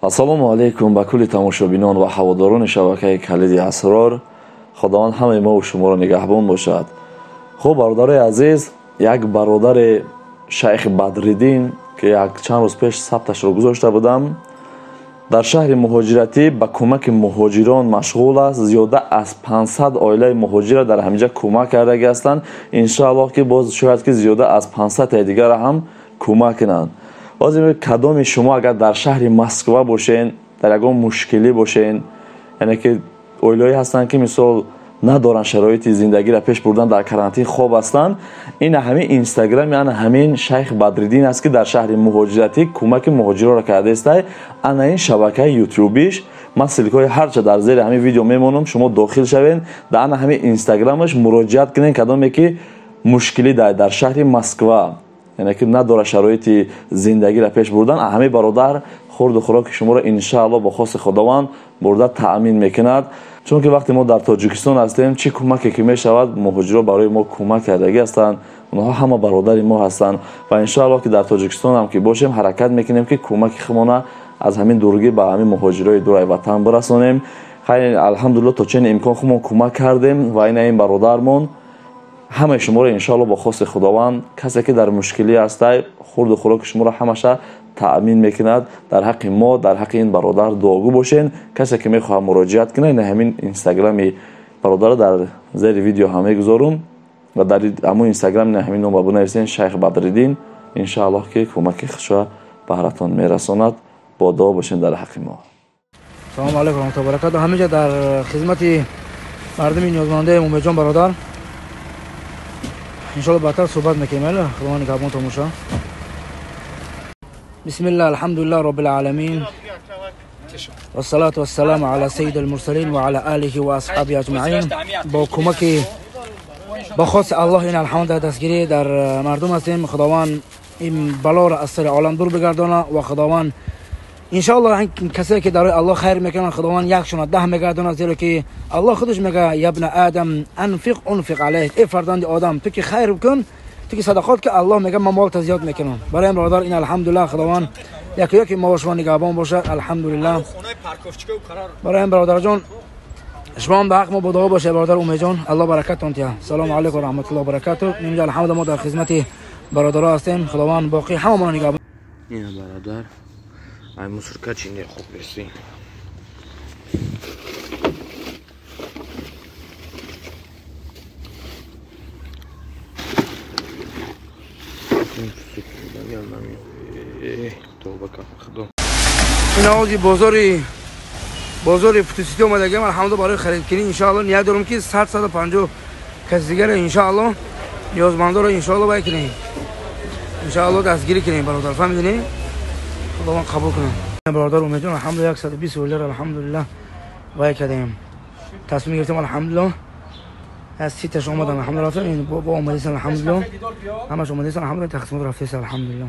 Ассалому алайкум ба кулли тамошобинон ва ҳаводорони шабакаи Калиди Асрор. Худованд ҳамаи мо ва шуморо нигаҳбон бошад. Хуб, бародарои азиз, як бародари шайх Бадриддин, ки як чанд рӯз пеш сабташро гузошта будам, дар шаҳри муҳоҷиратӣ ба кӯмаки муҳоҷирон машғул аст. Зиёда аз 500 оилаи муҳоҷира дар ҳаминҷа кӯмак кардагӣ ҳастанд. Иншааллоҳ, ки боз шояд ки зиёда аз 500 дигара ҳам кӯмак кунанд. Боз кадоми шумо агар дар шаҳри Москва бошен, дар ягон мушкилӣ бошен, яъне ки оилаҳое ҳастанд, ки мисол надоранд шароити зиндагиро пеш бурдан, дар карантин хоб ҳастанд, ин ҳамин инстаграми ана ҳамин шайх Бадриддин аст, ки дар шаҳри муҳоҷиратӣ кӯмаки муҳоҷироро кардааст. Ана ин шабакаи ютубиш, ман ссылкаҳои ҳарча дар зери ҳамин видео мемонам, шумо дохил шавед, дар ана ҳамин инстаграмаш муроҷиат кунед, кадоме ки мушкилӣ дар шаҳри Москва, яъне ки надорад шароити зиндагиро пеш бурдан, ҳамин бародар хурду хӯроки шуморо иншааллоҳ бо хости Худованд бурда таъмин мекунад. Чунки вақте мо дар Тоҷикистон ҳастем, чӣ кӯмаке ки мешавад, муҳоҷиро барои мо кӯмак кардагӣ ҳастанд, онҳо ҳама бародари мо ҳастанд ва иншааллоҳ ки дар Тоҷикистон ҳам ки бошем, ҳаракат мекунем, ки кӯмаки худмона аз ҳамин дургӣ ба ҳамин муҳоҷирои дураи ватан бирасонем. Хайр, алҳамдулиллоҳ, то чен имкон худмон кӯмак кардем ва ина ин бародармон ҳамаи шуморо иншааллоҳ бо хости Худованд, касе ки дар мушкилӣ ҳастай, хурду хӯроки шуморо ҳамаша таъмин мекунад. Дар ҳаққи мо, дар ҳаққи ин бародар дуогӯ бошен. Касе ки мехоҳад муроҷиат кунад, ин ҳамин инстаграми бародарро дар зери видео ҳам мегузорум ва дар ҳамон инстаграм ин ҳамин номро бинависен, шайх Бадриддин, иншааллоҳ ки кӯмаки худшо баҳратон мерасонад. Бо дуо бошен дар ҳаққи мо. Салому алайкум ва раҳматуллоҳи ва баракатуҳ. Ҳаминҷа дар хизмати мардуми ниёзмандаи Умедҷон бародар иншоаллоҳ баъдтар суҳбат мекунем. Ала Худованд нигаҳбон томоша. بسم الله، الحمد لله رب العالمين، والصلاة والسلام على سيد المرسلين وعلى آله وأصحابه أجمعين. با کمک با خواست الله این الحمد دستگیری در مردم هستیم. خداوند این بلا را از سر عالم دور بگردانه و خداوند انشاءالله کسایی که در الله خیر میکنن خداوند یکشون ده میگردانه، زیرا که الله خودش میگه یا ابن آدم انفق انفق علیک، ای فرزند آدم تو که خیر بکن، تو که صدقات که الله میگه من مالت زیاد میکنم. برای این برادر این الحمدلله خداوند یکی یکی ما و شما نگهبان باشه. الحمدلله برای این برادر جان، شما هم به حق ما با دعا باشه برادر امید جان، الله برکتتون ته. سلام علیکم و رحمت الله و برکاته. اینجا الحمدلله ما در خدمت برادرها هستیم. خداوند باقی هممون نگهبان. این برادر ای مسرکا چینه خوب رسیم. این آوازی بازار فوتوسیتی اومدگیم الحمدلله برای خرید کنی. انشاءالله نیت دارم که 100-150 کس دیگر انشاءالله نیازمندا رو انشاءالله باید کنیم، انشاءالله دستگیری کنیم برادر، فهمیدنی؟ خداوند قبول کنه. برادر امید جان الحمدلله 120 دلار الحمدلله باید کردیم، تصمیم گرفتیم الحمدلله از 30 تاش اومدن الحمدلله، این با اومدیسن الحمدلله، همش اومدیسن الحمدلله، تقسیمات رفتیسن الحمدلله.